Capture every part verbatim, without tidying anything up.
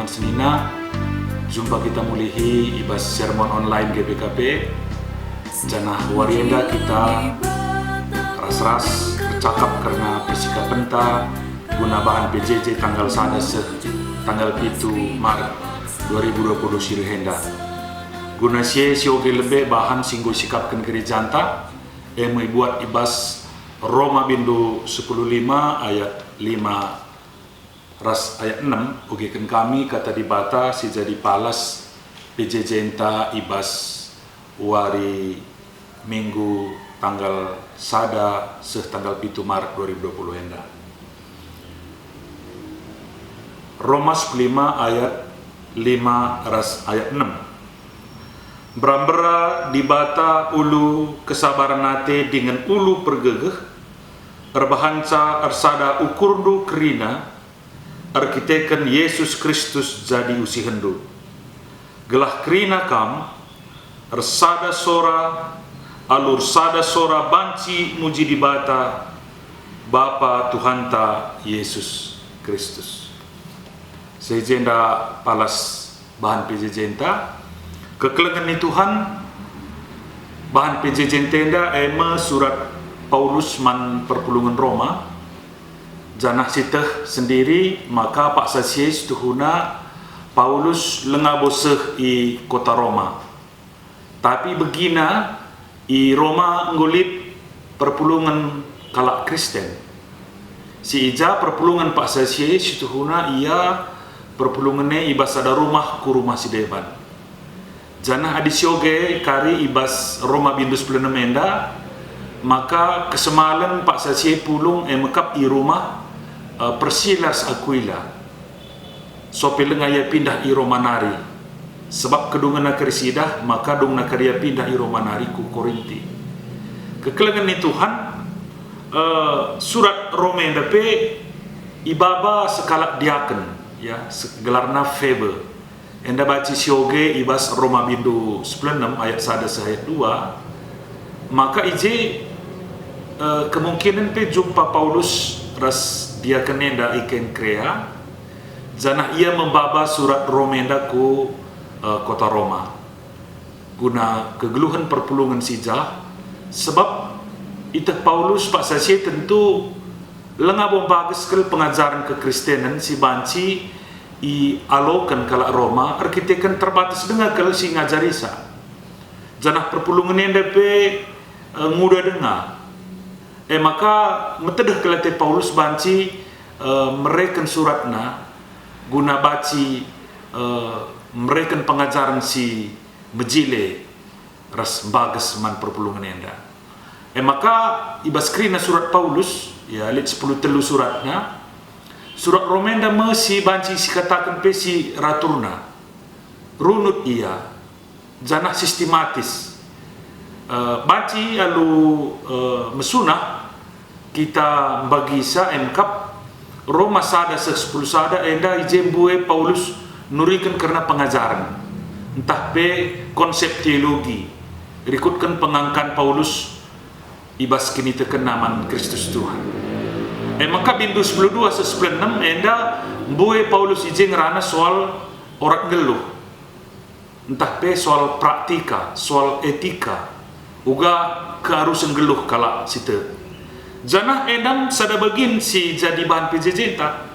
Senina, jumpa kita mulihi i bas sermon online G B K P, janah wari enda kita ras-ras ercakap kerna persikapenta guna bahan P J J tanggal sada seh tanggal pitu Maret dua ribu dua puluh si reh enda. Guna si e sioge lebe bahan si enggo isikapken gerejanta, e me ibuat i bas Roma bindu sepuluh lima ayat lima ras ayat enem, ogeken kami Kata Dibata si jadi palas P J J-nta i bas wari Minggu tanggal sada seh tanggal pitu Maret dua ribu dua puluh enda. Roma sepuluh lima ayat lima ras ayat enem. Mbera-mbera Dibata ulu kesabaren ate dingen ulu pergegeh, erbahanca ersada ukurndu kerina, erkiteken Yesus Kristus jadi usihenndu. Gelah kerina kam ersada sora, alu ersada sora banci muji Dibata, Bapa Tuhanta Yesus Kristus. Seh i jenda palas bahan P J J-nta. Kekelengen ni Tuhan, bahan P J J-nta enda e me surat Paulus man perpulungen Roma. Janah sieteh sendiri maka paksa si e situhuna Paulus langa bo seh i kota Roma. Tapi begina, i Roma enggo lit perpulungen kalak Kristen. Si i ja perpulungen paksa si e situhuna ia perpulungen e i bas sada rumah ku rumah si deban. Janah adi sioge kari i bas Roma bindu sepuluh enem enda, maka kesemalen paksa si e pulung e me kap i rumah, eh, Persila ras Akuila. Sope langa ia pindah i Roma nari. Sebab kedungenna kari siidah, maka dungna kari ia pindah i Roma nari ku Korinti. Kekelengen ni Tuhan, eh, surat Roma enda pe ibaba sekalak diaken, ya, se-, gelarna Febe. Enda banci sioge i bas Roma bindu sepuluh enem ayat sada seh ayat dua, maka i je, eh, kemungkinen pe jumpa Paulus ras diaken enda i Kenkrea, janah ia membaba surat Roma enda ku, eh, kota Roma guna kegeluhen perpulungen si jah, sebab ieteh Paulus paksa si e tentu langa bo mbages kal pengajaren kekristenen si banci ialoken kalak Roma erkiteken terbates denga kal si ngajarisa. Janah perpulungen enda pe, eh, nguda denga. E maka metedeh kal ate Paulus banci, eh, mereken suratna guna banci, eh, mereken pengajaren si mejile ras mbages man perpulungen enda. E maka i bas kerina surat Paulus, ya, lit sepuluh telu suratna, surat Roma enda me si banci sikataken pe si raturna. Runut ia, janah sistematis. Eh, banci alu, eh, mesunah kita mbagisa e me kap Roma sada seh sepuluh sada enda i je mbue Paulus nuriken kerna pengajaren, ntah pe konsep teologi, rikutken pengangkan Paulus i bas kinitekenna man Kristus Tuhan. E maka bindu sepuluh dua seh sepuluh enem enda mbue Paulus i je ngerana soal orat nggeluh, ntah pe soal praktika, soal etika, uga kearusen nggeluh kalak si tek. Janah enda sada bagin si jadi bahan P J J-nta.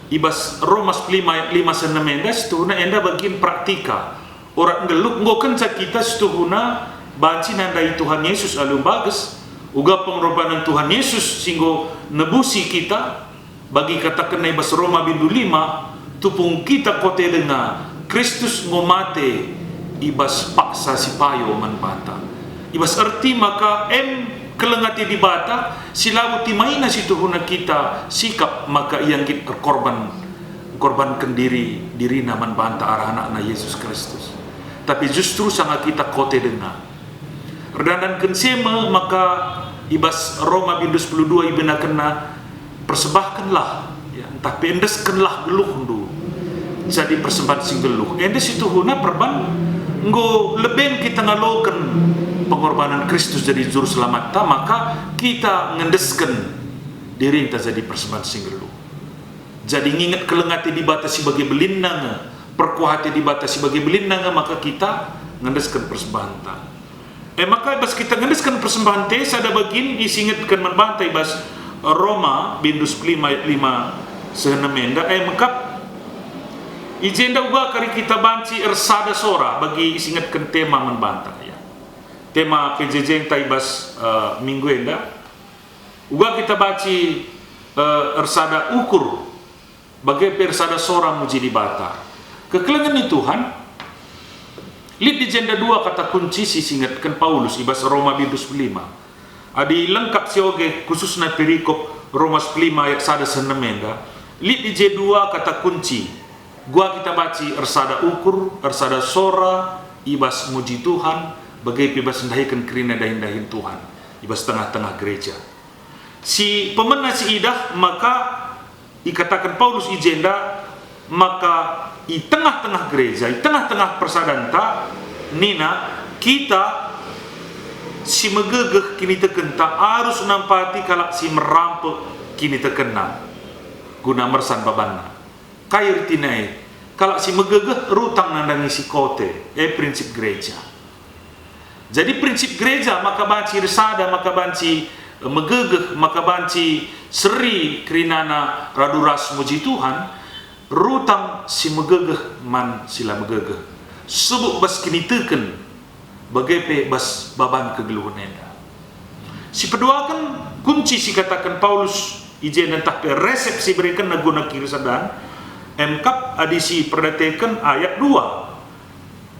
I bas Roma sepuluh lima ayat lima seh enem enda situhuna enda bagin praktika. Orat nggeluh enggo kenca kita situhuna banci nandai Tuhan Yesus alu mbages, uga pengorbanen Tuhan Yesus si enggo nebusi kita. Bagi katakenna i bas Roma bindu lima, tupung kita kote denga, Kristus enggo mate i bas paksa si payo man banta. I bas erti maka em keleng ate Dibata si labo timaina situhuna kita sikap maka ia nggit erkorban, engkorbanken diri, dirina man banta arah AnakNa Yesus Kristus. Tapi justru sanga kita kote denga. Erdandanken si e me maka i bas Roma bindu sepuluh dua ibenakenna, "Persembahkenlah, ya, ntah pe endeskenlah geluhndu jadi persembahen si nggeluh." Enda situhuna perban enggo leben kita ngaloken pengorbanen Kristus jadi Juru Selamatta, maka kita ngendesken dirinta jadi persembahen si nggeluh. Jadi nginget keleng ate Dibata si bage belinna nge perkuah ate Dibata si bage belinna nge maka kita ngendesken persembahenta. E maka bas kita ngendesken persembahenta, sada bagin isingetken man banta i bas Roma bindu sepuluh lima ayat lima seh enem enda, e mekap, i jenda uga kari kita banci ersada sora bagi isingetken tema man banta, ya. Tema P J J-nta i bas, eh, minggu enda. Uga kita banci, eh, ersada ukur, bage pe ersada sora muji Dibata. Kekelengen ni Tuhan, lit i jenda dua kata kunci si isingetken Paulus i bas Roma bindu sepuluh lima. Adi lengkap sioge, khususna perikop Roma sepuluh lima ayat sada seh enem enda, lit i je dua kata kunci. Gua kita banci ersada ukur, ersada sora i bas muji Tuhan, bage pe bas ndahiken kerina dahin-dahin Tuhan i bas tengah-tengah gereja. Si pemena si idah maka ikataken Paulus i jenda maka i tengah-tengah gereja, i tengah-tengah persadanta, nina, kita si megegeh kinitekenta arus nampati kalak si merampek kinitekenna guna mersan babanna. Kai ertina e? Kalak si megegeh rutang nandangi si kote, e prinsip gereja. Jadi prinsip gereja maka banci ersada, maka banci, eh, megegeh, maka banci seri kerinana radu ras muji Tuhan, rutang si megegeh man si la megegeh, subuk bas kiniteken, bage pe bas baban kegeluhen enda. Sipeduaken kunci si ikataken Paulus i jenda ntah pe resep si iberekenna guna kinisadan, e mekap adi si perdateken ayat dua.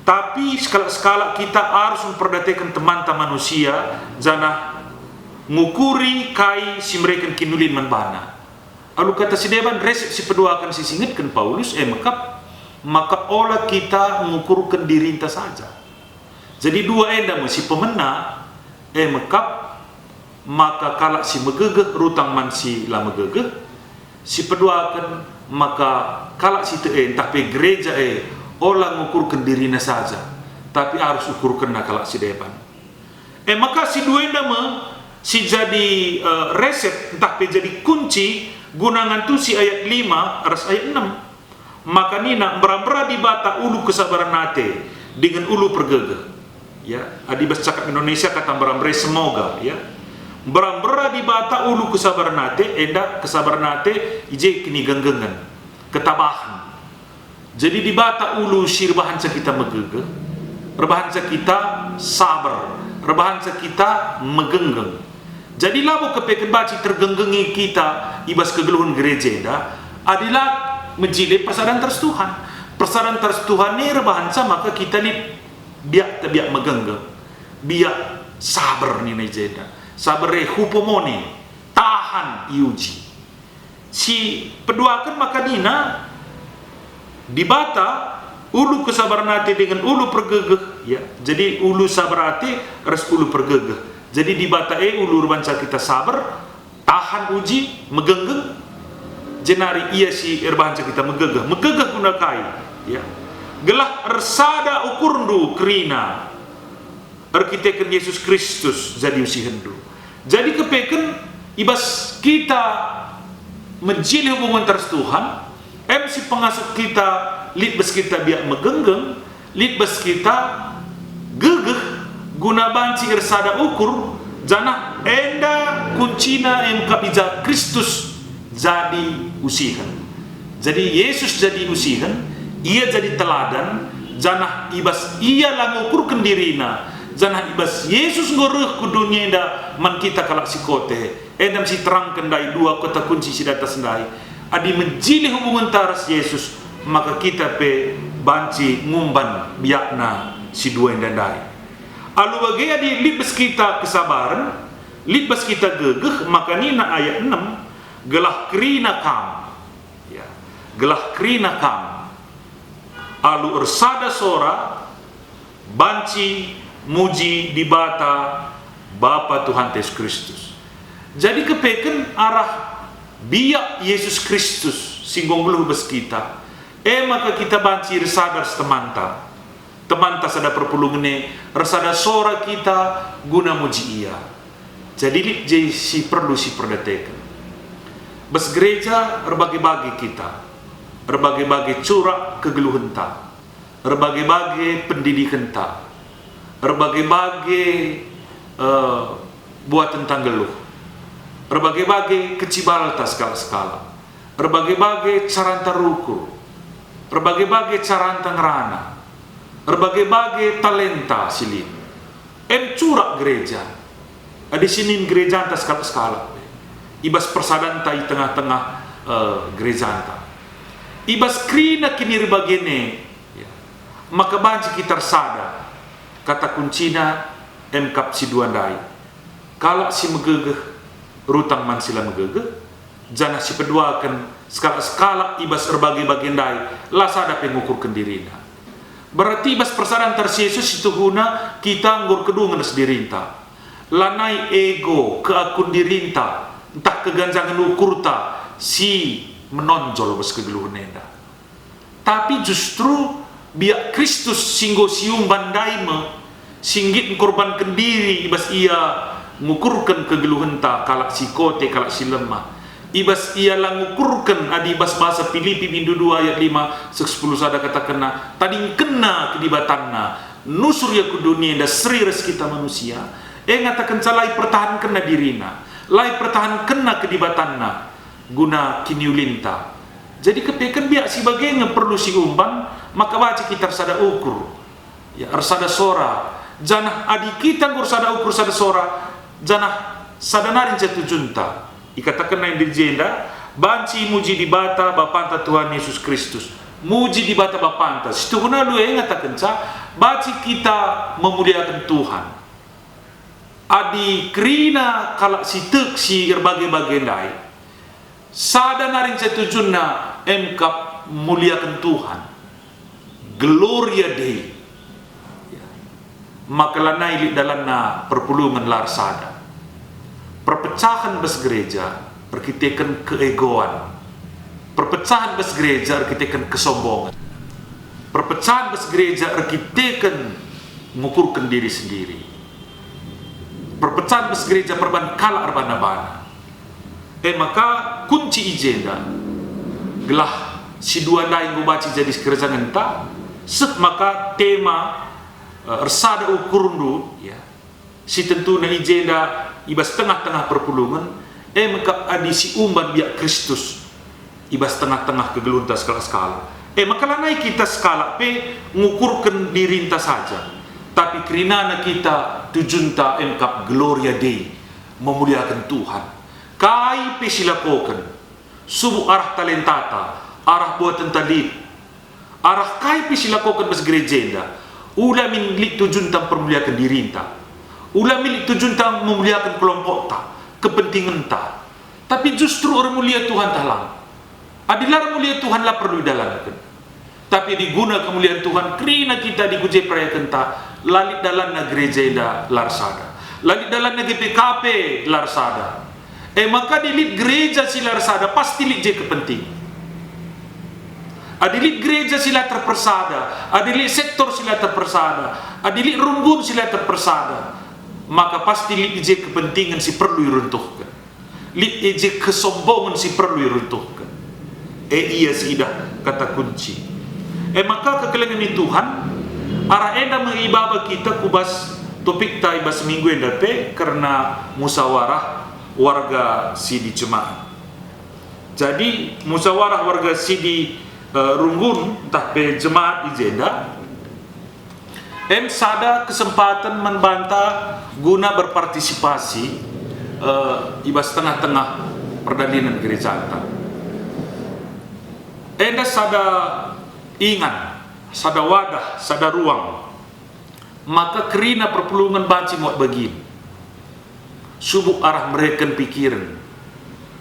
Tapi sekalak-sekalak kita arus mperdateken temanta manusia, janah ngukuri kai si mereken kinulin man bana. Alu kata si deban, resep sipeduaken si isingetken Paulus, e mekap, maka ola kita ngukurken dirinta saja. Jadi dua enda me si pemena, e mekap, maka kalak si megegeh rutang man si la megegeh, sipeduaken maka kalak si tek e ntah pe gereja e ola ngukurken dirina saja, tapi arus ukurkenna kalak si deban. E maka si dua enda me si jadi, eh, resep ntah pe jadi kunci guna ngantusi ayat lima ras ayat enem. Maka nina, "Mbera-mbera Dibata ulu kesabaren ate dingen ulu pergegeh." Ya, adi bas cakap Indonesia kata mbera-mbera semoga, ya. "Mbera-mbera Dibata ulu kesabaren ate," enda kesabaren ate i je kinigenggengen, ketabahen. Jadi Dibata ulu si erbahanca kita megegeh, erbahanca kita saber, erbahanca kita megenggeng. Jadi labo kepeken banci tergenggengi kita i bas kegeluhen gereja enda, adi la mejile persadan ras Tuhan. Persadan ras Tuhan e erbahanca maka kita lit biak, biak megenggeng, biak saber nina i jenda. Saber e hupomone, tahan iuji. Si peduaken maka nina, Dibata ulu kesabaren ate dingen ulu pergegeh, ya. Jadi ulu saber ate ras ulu pergegeh. Jadi Dibata e ulu erbahanca kita saber, tahan uji, megenggeng, jenari Ia si erbahanca kita megegeh. Megegeh guna kai? Ya. Gelah ersada ukurndu kerina erkiteken Yesus Kristus jadi usihenndu. Jadi kepeken i bas kita mejile hubungenta ras Tuhan, em si pengasup kita lit bas kita biak megenggeng, lit bas kita gegeh guna banci ersada ukur, janah enda kuncina em kap i ja Kristus jadi usihen. Jadi Yesus jadi usihen, Ia jadi teladan, janah i bas Ia la ngukurken diriNa, janah i bas Yesus enggo reh ku dunia enda man kita kalak si kote. Enda me si terangken ndai dua kata kunci si datas ndai. Adi mejile hubungenta ras Yesus, maka kita pe banci ngumban biakna si dua enda ndai. Alu bage adi lit bas kita kesabaren, lit bas kita gegeh, maka nina ayat enem, "Gelah kerina kam." Ya, gelah kerina kam alu ersada sora banci muji Dibata, Bapa Tuhanta Yesus Kristus. Jadi kepeken arah biak Yesus Kristus si enggo nggeluh bas kita, e maka kita banci ersada ras temanta. Temanta sada perpulungen e, ersada sora kita guna muji Ia. Jadi lit je si perlu siperdateken. Bas gereja erbage-bage kita, erbage-bage curak, kegeluhenta, erbage-bage pendidikenta, erbage-bage, eh, buatenta nggeluh, erbage-bage kecibalta sekalak-sekalak, erbage-bage caranta rukur, erbage-bage caranta ngerana, erbage-bage talenta si lit. Em curak gereja. Adi sinin gerejanta sekalak-sekalak pe. I bas persadanta i tengah-tengah, eh, gerejanta. I bas kerina kinirbagen e, ya, maka banci kita ersada. Kata kuncina, em kap si dua ndai. Kalak si megegeh, rutang man si la megegeh, janah si peduaken sekalak-sekalak i bas erbage-bage ndai, la sada pe ngukurken dirina. Berarti i bas persadanta ras Jesus situhuna kita enggo erkedungen ras dirinta. Lanai ego, keakun dirinta, ntah keganjangen ukurta si menonjol bas kegeluhen enda. Tapi justru biak Kristus si enggo siumban ndai me, si nggit ngkorbanken diri i bas Ia ngukurken kegeluhenta kalak si kote, kalak si lemah. I bas Ia la ngukurken, adi i bas bahasa Pilipi bindu dua ayat lima seh sepuluh sada katakenna, tadingkenna kedibatanNa, nusur Ia ku doni enda seri ras kita manusia, e ngatakenca la ipertahankenna diriNa, la ipertahankenna kedibatanNa guna kiniulinta. Jadi kepeken biak si bage nge perlu siumban, maka banci kita ersada ukur, ya, ersada sora. Janah adi kita enggo ersada ukur, ersada sora, janah sada nari nca tujunta, ikatakenna enda i jenda, banci muji Dibata Bapanta Tuhan Yesus Kristus. Muji Dibata Bapanta, situhuna alu e ngatakenca banci kita memuliaken Tuhan. Adi kerina kalak si tek si erbage-bage ndai, sada nari nca tujunna, em kap muliaken Tuhan. Gloria Dei. Ya. Maka lanai lit dalanna perpulungen la ersada. Perpecahen bas gereja erkiteken keegoan. Perpecahen bas gereja erkiteken kesombongen. Perpecahen bas gereja erkiteken ngukurken diri sendiri. Perpecahen bas gereja perban kalak erbana-bana. E maka kunci i jenda, gelah si dua ndai enggo banci jadi sikerajangenta, seh maka tema, eh, ersada ukurndu, ya, si tentuna i jenda i bas tengah-tengah perpulungen, e me kap adi siumban biak Kristus i bas tengah-tengah kegeluhenta sekalak-sekalak. E maka lanai kita sekalak pe ngukurken dirinta saja, tapi kerinana kita tujunta e me kap Gloria Dei, memuliaken Tuhan. Kai pe silakoken, subuk arah talentata, arah buatenta lit, arah kai pe silakoken bas gereja enda, ula min lit tujunta mpermuliaken dirinta, ula min lit tujunta memuliaken kelompokta, kepentingenta, tapi justru ermulia Tuhan tah lang. Adi la ermulia Tuhan, la perlu idalanken. Tapi adi guna kemulian Tuhan, kerina kita adi ku je perakenta, la lit dalanna gereja enda la ersada. La lit dalanna G P K P la ersada. E maka adi lit gereja si la ersada, pasti lit je kepenting. Adi lit gereja si la terpersada, adi lit sektor si la terpersada, adi lit runggun si la terpersada, maka pasti lit je kepentingan si perlu iruntuhken. Lit i je kesombongen si perlu iruntuhken. E ia si idah kata kunci. E maka kekelengen ni Tuhan, arah enda me ibaba kita ku bas topikta i bas minggu enda pe kerna musawarah warga sidi jemaat. Jadi, musawarah warga sidi, eh, runggun ntah pe jemaat i jenda, em sada kesempaten man banta guna berpartisipasi, eh, i bas tengah-tengah perdalanen gerejanta. Enda sada ingan, sada wadah, sada ruang, maka kerina perpulungen banci muat bagin. Subuk arah mereken pikiren,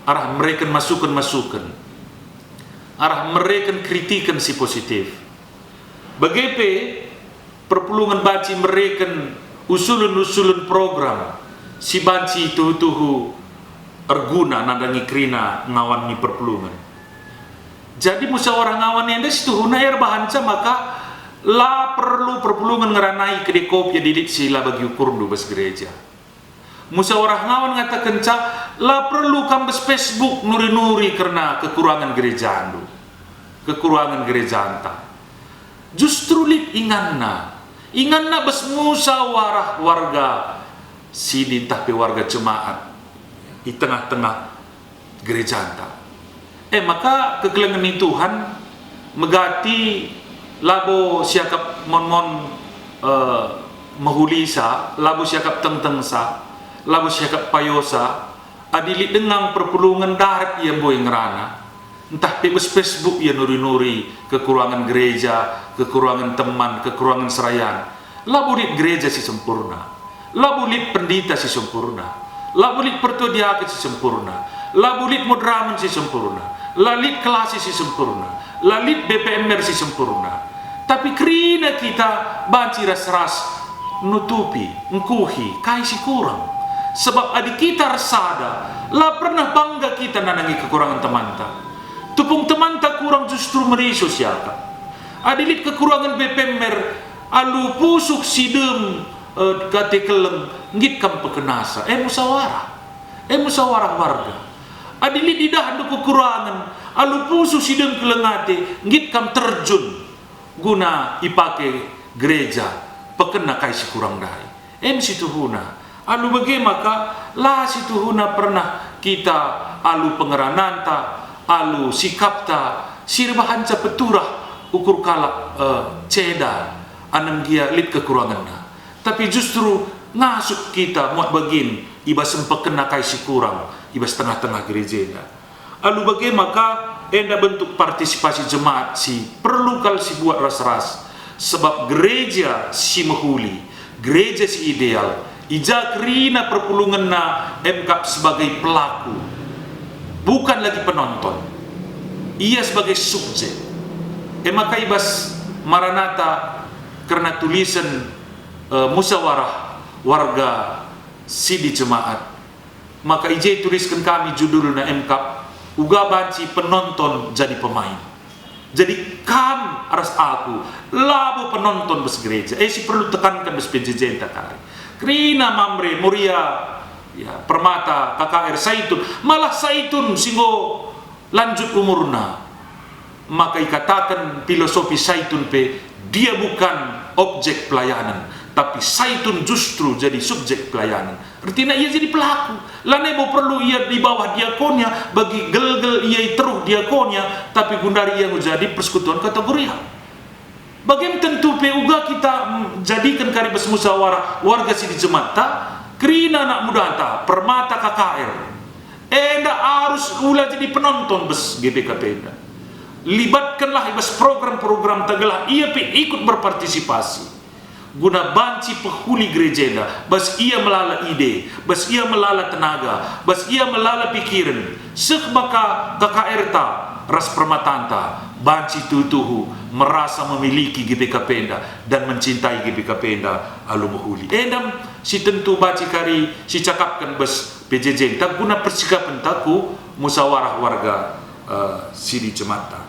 arah mereken masuken-masuken, arah mereken kritiken si positif. Bage pe, perpulungen banci mereken usulen-usulen program si banci tuhu-tuhu erguna nandangi kerina ngawan ni perpulungen. Jadi, musyawarah ngawan enda situhuna erbahanca maka la perlu perpulungen ngeranai kedekop ya didik si la bagi ukurndu bas gereja. Musyawarah ngawan ngatakenca, la perlu kam bas Facebook nuri-nuri kerna kekurangen gerejandu, kekurangen gerejanta. Justru lit inganna, inganna bas musyawarah warga sidi ntah pe warga jemaat i tengah-tengah gerejanta. E maka kekelengen ni Tuhan megati labo siakap mon-mon, eh, mehulisa, labo siakap tengtengsa, labo siakap payosa, adi lit denga perpulungen darat ia mbue ngerana, ntah pe bas Facebook ia nuri-nuri kekurangen gereja, kekurangen teman, kekurangen serayan. Labo lit gereja si sempurna. Labo lit pendita si sempurna. Labo lit pertua diaken si sempurna. Labo lit moderamen si sempurna. La lit kelasi si sempurna. La lit B P M R si sempurna. Tapi kerina kita banci ras-ras nutupi, engkuhi kai si kurang. Sebab adi kita ersada, la pernah bangga kita nandangi kekurangen temanta. Tupung temanta kurang justru meriso siakap. Adi lit kekurangen B P M R, alu pusuh si dem, eh, kate keleng, nggit kam pekenasa. E musyawarah. E musyawarah warga. Adi lit idahndu kekurangen, alu pusuh si dem keleng ate, nggit kam terjun guna ipake gereja, pekena kai si kurang ndai. Em si tuhuna. Alu bage maka la si tuhuna pernah kita alu pengerananta, alu sikapta, si erbahanca peturah ukur kalak, eh, ceda, anem gia lit kekurangenna. Tapi justru ngasup kita muat bagin i bas empekenna kai si kurang i bas tengah-tengah gereja enda. Alu bage maka enda bentuk partisipasi jemaat si perlu kal sibuat ras-ras, sebab gereja si mehuli, gereja si ideal, i ja kerina perpulungenna emkap sebagai pelaku, bukan lagi penonton. Ia sebagai subjek. E maka i bas Maranatha kerna tulisen, eh, musyawarah warga sidi jemaat. Maka i je tulisken kami judulna emkap, uga banci penonton jadi pemain. Jadi kam ras aku, labo penonton bas gereja. E si perlu tekanken bas P J J-nta kari. Kerina Mamre, Moria, ya, Permata, K K R, Saitun, malah Saitun si enggo lanjut umurna. Maka ikataken filosofi Saitun pe, dia bukan objek pelayanan, tapi Saitun justru jadi subjek pelayanan. Ertina ia jadi pelaku. Lanai bo perlu ia di bawah diakonia bagi gelgel ia i teruh diakonia, tapi gundari ia enggo jadi persekutuan kategorial. Bagem tentu pe uga kita, mm, jadiken kari bas musyawarah warga sidi jematta, kerina anak mudanta, Permata, K K R. Enda arus ula jadi penonton bas G B K P enda. Libatkenlah i bas program-programta gelah ia pe ikut berpartisipasi. Guna banci pehuli gereja enda, bas ia melala ide, bas ia melala tenaga, bas ia melala pikiren, seh maka K K R-ta ras Permatanta banci tuhu-tuhu merasa memiliki G B K P enda dan mencintai G B K P enda alu mehuli. Enda si tentu banci kari sicakapken bas P J J-nta guna persikapenta ku musyawarah warga, eh, sidi jematta.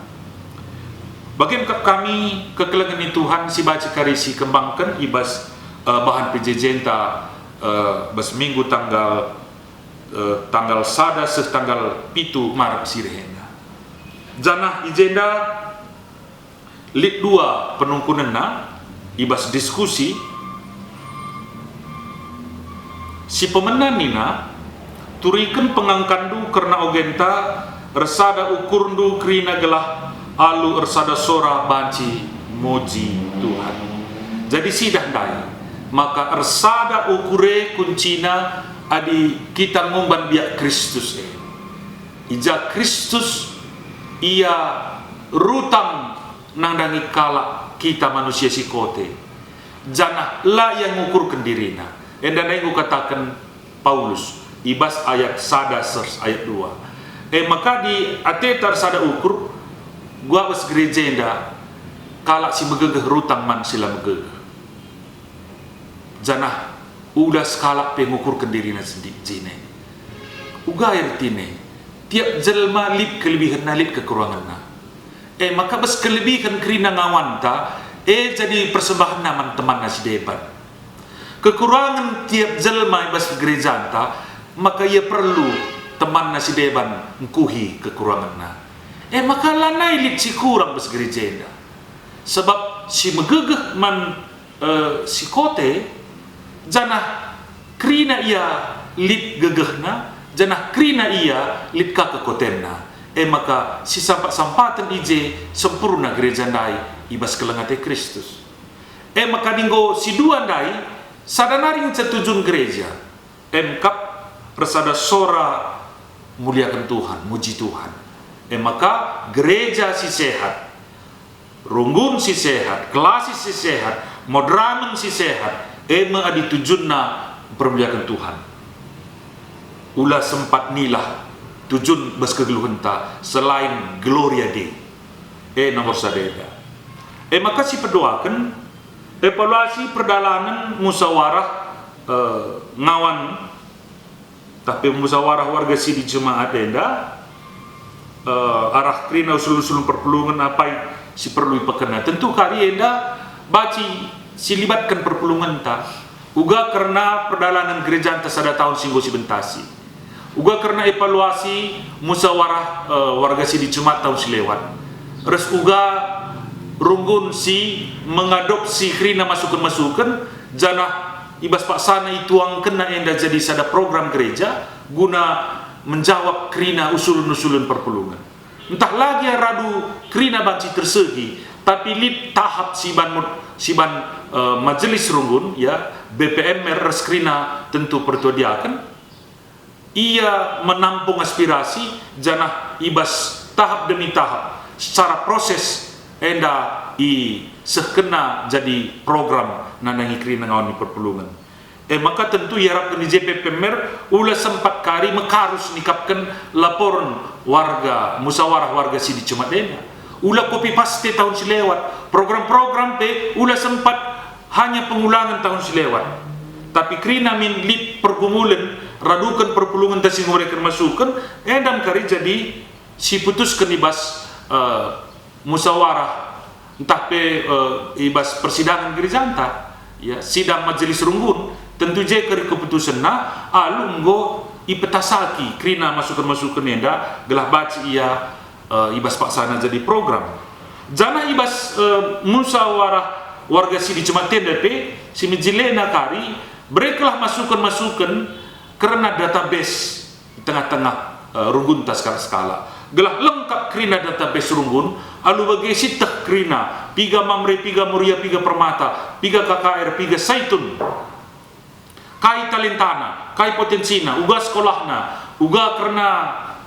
Bagem kap kami kekelengen ni Tuhan si banci kari sikembangken i bas, eh, bahan P J J-nta, eh, bas minggu tanggal, eh, tanggal sada seh tanggal pitu Maret si rehena. Janah i jenda lit dua penungkunenna i bas diskusi. Si pemena nina, "Turiken pengangkanndu kerna ogenta, ersada ukurndu kerina gelah alu ersada sora banci muji Tuhan." Jadi sidah ndai, maka ersada ukur e kuncina adi kita ngumban biak Kristus e. I ja Kristus, Ia rutang nandangi kalak kita manusia si kote, janah la ia ngukurken dirina. Enda nai enggo kataken Paulus i bas ayat sada seh ayat dua. E maka adi ateta ersada ukur, guabas gereja enda kalak si megegeh rutang man si la megegeh. Janah ula sekalak pe ngukurken dirina sendiri jine. Uga ertina, tiap jelma lit kelebihenna, lit kekurangenna. E maka bas kelebihen kerina ngawanta, e jadi persembahenna man temanna si deban. Kekurangen tiap jelma i bas gerejanta, maka ia perlu temanna si deban ngkuhi kekurangenna. E maka lanai lit si kurang bas gereja enda. Sebab Si megegeh man, eh, si kote, janah kerina ia lit gegehna, janah kerina ia lit ka kekotenna. E maka sisampat-sampaten i je sempurna gereja ndai i bas keleng ate Kristus. E maka adi enggo si dua ndai, sada nari ngenca tujun gereja, emkap ersada sora muliaken Tuhan, muji Tuhan. E maka gereja si sehat, runggun si sehat, kelasi si sehat, moderamen si sehat, e me adi tujunna mpermuliaken Tuhan. Ula sempat nilah tujun bas kegeluhenta selain Gloria Dei. E nomor sada enda. E maka sipeduaken, evaluasi perdalanen musawarah, eh, ngawan tah pe musawarah warga sidi jemaat enda, eh, arah kerina usul-usul perpulungen apai si perlu ipekena. Tentu kari enda banci si libatken perpulungenta, uga kerna perdalanen gerejanta sada tahun si enggo sibentasi, uga kerna evaluasi musawarah, eh, warga sidi jemaat tahun si lewat, ras uga runggun si mengadopsi kerina masuken-masuken, janah i bas paksana ituangkenna enda jadi sada program gereja guna menjawab kerina usulen-usulen perpulungen. Ntah la gia radu kerina banci tersegi, tapi lit tahap si ban mut-, si ban, eh, majelis runggun, ya, B P M R ras kerina tentu pertua diaken. Ia menampung aspirasi, janah i bas tahap demi tahap, secara proses enda isehkenna jadi program nandangi kerina ngawan ni perpulungen. E maka tentu iarapken i je P P M R ula sempat kari mekarus nikapken laporen warga, musawarah warga sidi jemaat enda. Ula copy paste tahun si lewat. Program-program pe ula sempat hanya pengulangen tahun si lewat. Tapi kerina min lit pergumulen raduken perpulungenta si mereken masuken, enda me kari jadi siputusken i bas, eh, musawarah, ntah pe, eh, i bas persidangan gerejanta, ya, sidang majelis runggun, tentu je kari keputusenna alu enggo ipetasaki kerina masuken-masuken enda gelah banci ia, eh, i bas paksana jadi program. Janah i bas, eh, musawarah warga sidi jemaat enda pe, si mejilena kari, berekenlah masuken-masuken kerna database i tengah-tengah, eh, runggunta sekalak-sekalak. Gelah lengkap kerina database runggun, alu bage sieteh kerina, piga Mamre, piga Moria, piga Permata, piga K K R, piga Saitun. Kai talentana, kai potencina, uga sekolahna, uga kerna,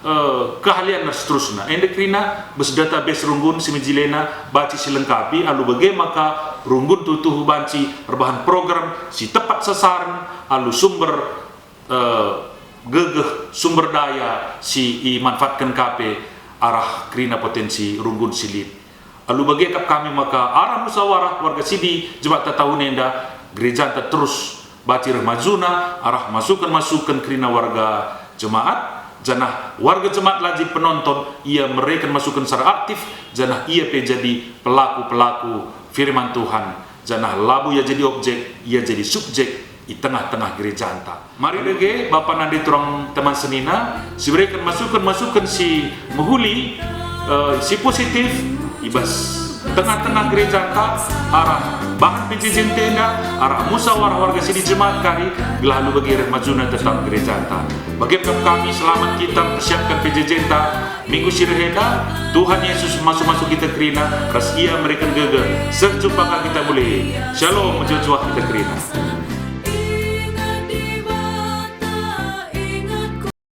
eh, keahlianna, seterusna. Enda kerina bas database runggun si mejilena banci silengkapi, alu bage maka runggun tuhu-tuhu banci erbahan program si tepat sasaran, alu sumber, eh, gegeh, sumber daya si imanfaatken ka pe arah kerina potensi runggun si lit. Alu bage kap kami maka arah musawarah warga sidi jemaat tahun enda, gerejanta terus banci reh majuna arah masuken-masuken kerina warga jemaat, janah warga jemaat la jadi penonton, ia mereken masuken secara aktif, janah ia pe jadi pelaku-pelaku firman Tuhan, janah labo ia jadi objek, ia jadi subjek i tengah-tengah gerejanta. Mari dage, Bapa nande turang teman senina, si bereken masuken-masuken si mehuli, eh, si positif, i bas tengah-tengah gerejanta, arah bahan P J J N T enda, arah musawarah warga sidi jemaat kari, gelah alu bage reh majuna tetap gerejanta. Bage kap kami selamat kita persiapkan P J J-nta minggu si reh enda, Tuhan Yesus masu-masu kita kerina, ras Ia mereken gegeh. Seh jumpa ka kita muli. Shalom, mejuah-juah kita kerina.